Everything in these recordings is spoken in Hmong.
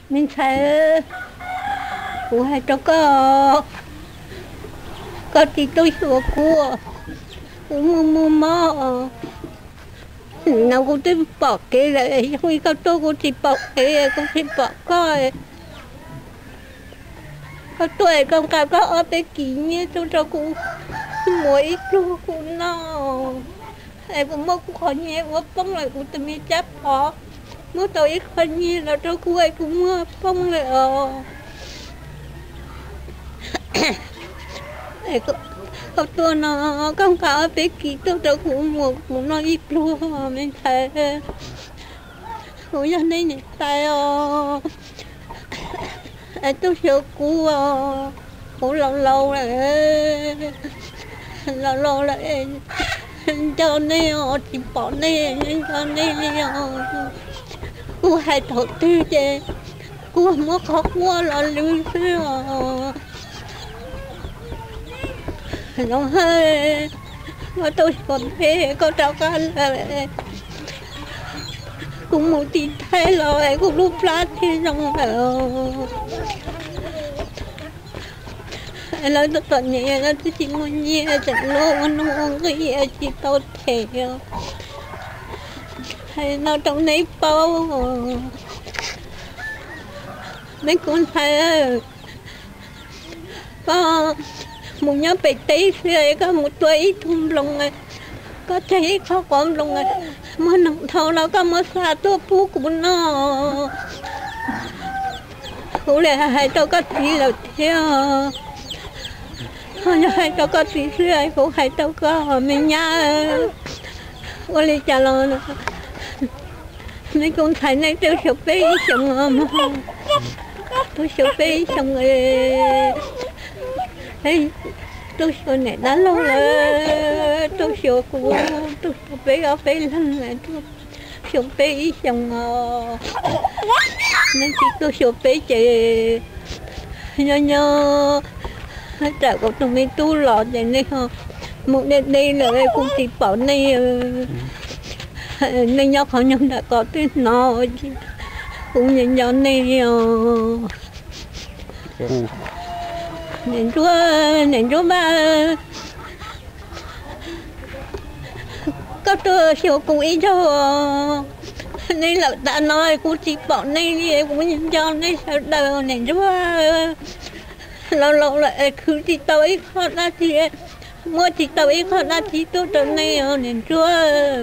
Me ntxhais, kuv hais rau koj, koj tsis tub xyuas kuv, kuv muaj muaj mob. No kuv twb pom kev lawm, yog li koj tuaj kuv tsis pom kev, kuv tsis pom koj. Koj tuaj es koj nqa koj ob peb kis nyiaj tuaj rau kuv muas ib pluag kuv noj. Es kuv muab kuv qhov nyiaj ua poob lawm, kuv tus me cab phov muab tau ib qho nyiaj los rau kuv es kuv muab poob lawm os. Koj tuaj no, koj nqa ob peb kis tuaj rau kuv muas kuv noj ib pluag me ntxhais. Kuv yog nej niam tais os. Es tub xyuas kuv os, kuv laus laus lawm, laus laus lawm, nco nej os, tsis pom nej, nco nej li os. Kuv hais thaum twg ces kuv muab qhov quaj los lwm xwb os. Zoo hais, muab tub xyuas peb koj rov qab lawm, kuv mus tim Thaib los kuv lub plab thiaj zoo lawm. Lawv txom nyem, lawv twb tsis muaj nyiaj, tseem luag ua nuj ua nqi tsis tau them. Hais no rau neb paub, me kuv ntxhais, koj mus nyob pem teb xwb, koj mus tua ib tug nploos, koj tseg ib qho quav nploos, muag nees dhau los koj muab xa tuaj pub kuv noj. Kuv li hais rau koj txiv lawm thiab, ho yog hais rau koj txiv xwb, kuv hais rau koj me nyab, ua li cas los me kuv ntxhais nej twb xyuas peb ib xyoos, twb xyuas peb ib xyoos, twb xyuas niam dab laug lawm, twb xyuas kuv, twb xyuas peb ob peb leeg, xyuas peb ib xyoos os. Nej tsis tuaj xyuas peb ces nyob nyob tsam kuv tus me tub los ces nej mus deb deb lawm kuv tsis pom nej. Nej nyob qhov nyob nram ko twb hnov, kuv nco nco nej os. Niam Ntsuab, niam Ntsuab Npaj, koj tuaj xyuas kuv ib zaug, nej lawm tas no kuv tsis pom nej li, kuv nco nej sawv daws niam Ntsuab. Laus laus lawm khwv tsis tau ib qho dab tsi, muab tsis tau ib qho dab tsi tuaj rau nej os niam Ntsuab.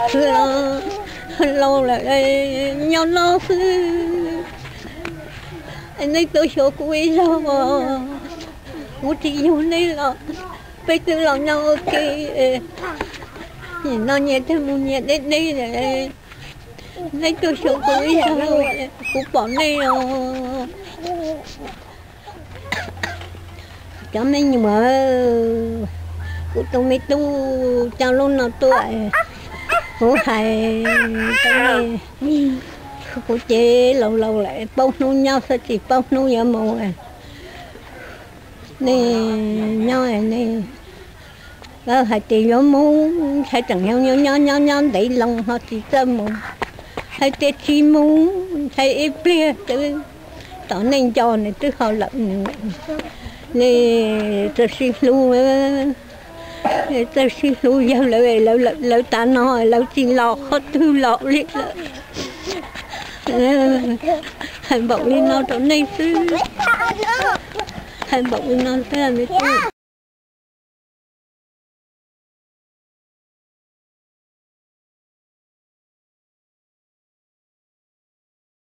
Khwv los laus lawm, nyob no xwb. Nej tuaj xyuas kuv ib zaug, kuv tsis yug nej los peb twb los nyob ua ke. Nim no nyias twb mus nyias deb deb lawm, nej tuaj xyuas kuv ib zaug, kuv pom nej os. Cov me nyuam, kuv tus me tub coj lub no tuaj, kuv hais rau nej, kuv ces laus laus lawm, paub hnub nyob xwb tsis paub hnub yuav mus. Nej nyob, nej, lawv hais tias yuav mus, ntshai tseem nyob nyob nyob nyob ntev loo ho tsis txawj mus. Hais tias tsis mus, ntshai ib pliag twb tom nej nco nws twb ho lawm. Nej txawj sib hlub, txawj sib hlub yawg lawv, lawv tas no lawv tsis los qhov twg los li lawm. Hais npaum li no rau nej xwb, hais npaum li no xwb me tub.